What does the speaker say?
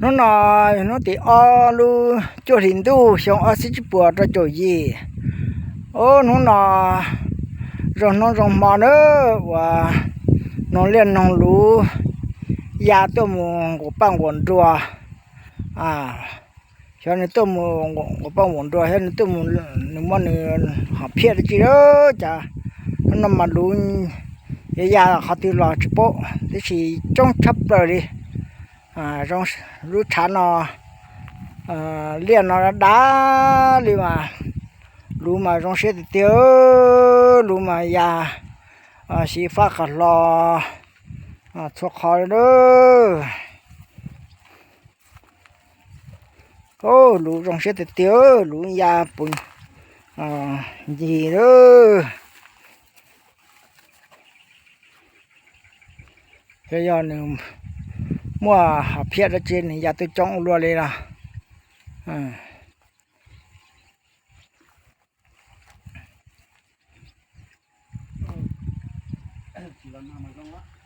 Hnub no yog hnub tim ob lub cuaj hlis ntuj xyoo ob txhiab tsib puas rau caum yim. Ub, hnub no zoo hnub zoo hmo nawb, uas noog liaj noog luv ya tuaj mus nqus paj nqus nruas. Xyov nws tuaj mus nqus paj nqus nruas, xyov nws tuaj mus, nws muaj nws hom phiaj dab tsi lawm cas hnub no mas luv yuav ya qhov twg los tsis paub, tab sis coob tshaj plaws li. Zoo, lub tshav no, liaj no dav li mas, luv mas zoo siab tiag tiag, luv mas ya xyiv fab qhov hlo txhua qhov li. Luv zoo siab tiag tiag, luv ya puv ncig lawm. Xyov yog nws muaj hom phiaj dab tsi nws ya tuaj coob ua luaj li los.